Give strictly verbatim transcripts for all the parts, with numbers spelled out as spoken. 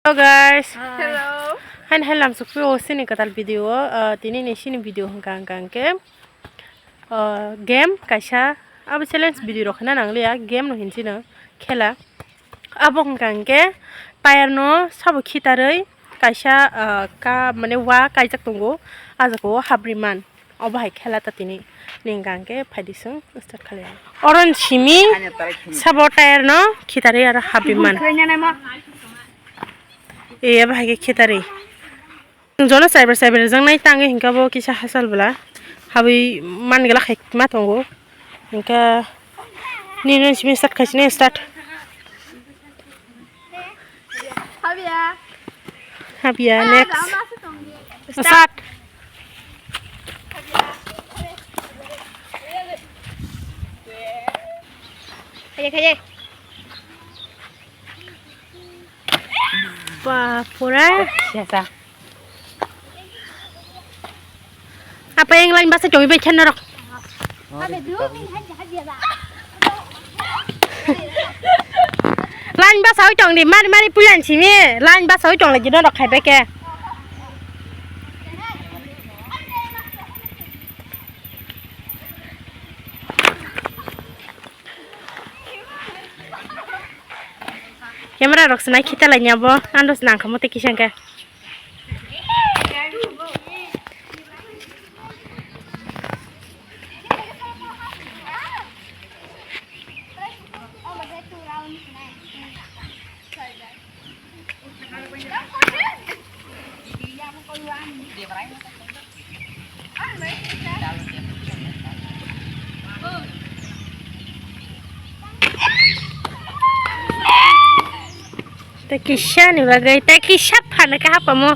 Hello guys. Hello. Hain hain lamsukphi o sini kwtal video o, ah, tini ni sini video hwnkha hwnkha hwnkhe, ah, game kaisa abo challenge video rok khna nangliya, game no hinsino khela. Abo hwnkha hwnkhe tire no sabo khitarwi kaisa, ah, ka mane wa kaijak tongo, ah jaga o habri man. Obo hai khela ta tini. Ni hwnkha hwnkhe phaidi chwng start khalai. Oron simi sabo tire no khitarwi aro habwi man. E abo hai khe khitarwi. Jono saiber saiber rijak nai tangwi hwnkhe bo kisa hachal bwla. Habwi man glak hai ma tongo. Hwnkhe nini simi start khaisini start. Habya. Habya, ah, next. Start. Khaye, khaye. Ba, pura. Apa yang lain bahasa cowok ibai channel rok. Lain bwsai tong di, mari mari puyan simi, lain bwsai tong lagi norok khai bai khe. Camera rok se nai khita lai nya bo, ando se nang kha mo tei kisa hwnkhe. Tei kisa ni bagwi, tei kisa phano khe hapamo.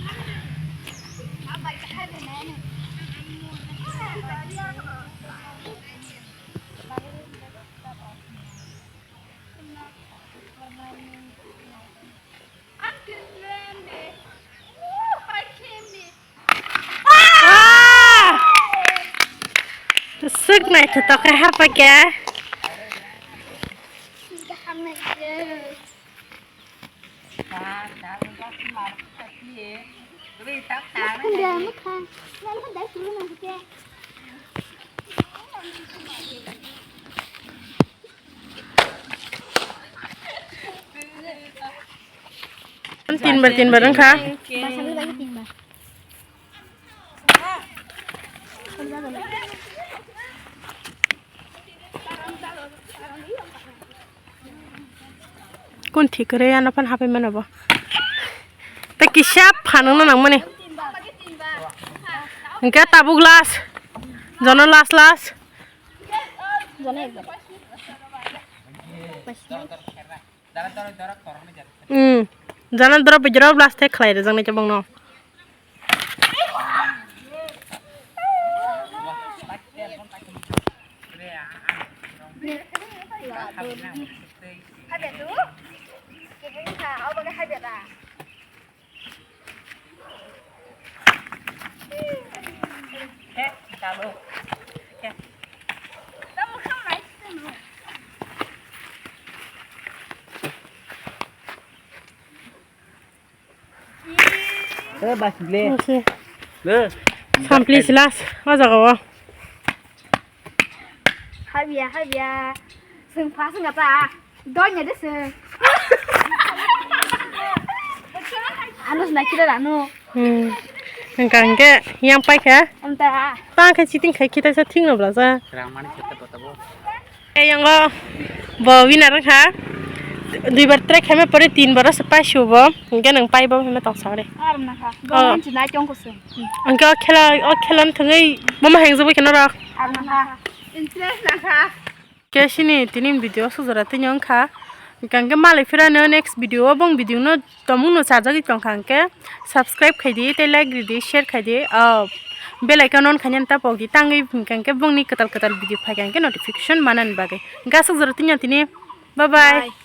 Ah! Suk naithotok khe hapakhe. Tinbar, tinbar wngkha. Kun thik kwrwi ano phan hapai mano bo. Tei kisa phan wngna nangmani. Hwnkhe tabuk last. Jono last last. Hmm. Jana drop drop last te khlai rwjaknai khe bongno. Eh, bas le. Oke. Le. Sampli silas, o jaga o. Habya, habya. Seng pa seng apa? Donya de seng. Anu sna kira anu. Hmm. Hwnkha hwnkhe yang paikha. Amta. Tang khe chiting khai khita sa thik no bla sa. Rang mani khata bata bo. Ei, yango bo winner wngkha. Duibar try khaima pore tinbar o se paisio bo. Hwnkhe nwng paibo hwnwi tong sa ore. Arwk nakha. Oh. Bo manchi nai tong kusum. Hwnkhe o khela, o khela wng thwngwi bomo hengjago khe norok. Arwk nakha. Interest nakha. Khe sini tini video sujora tini wngkha. Hwnkhe malai phirano next video o bong video no Tomungno chajagwi tongkha hwnkhe subscribe khaidi tei like ridi, share khaidi, ah, bell icon on khainani ta pokdi, tangwi hwnkhe bongni kwtal kwtal video phaikha hwnkhe notification manani bagwi. Hwnkhe aswk jora tini, bye bye. Bye.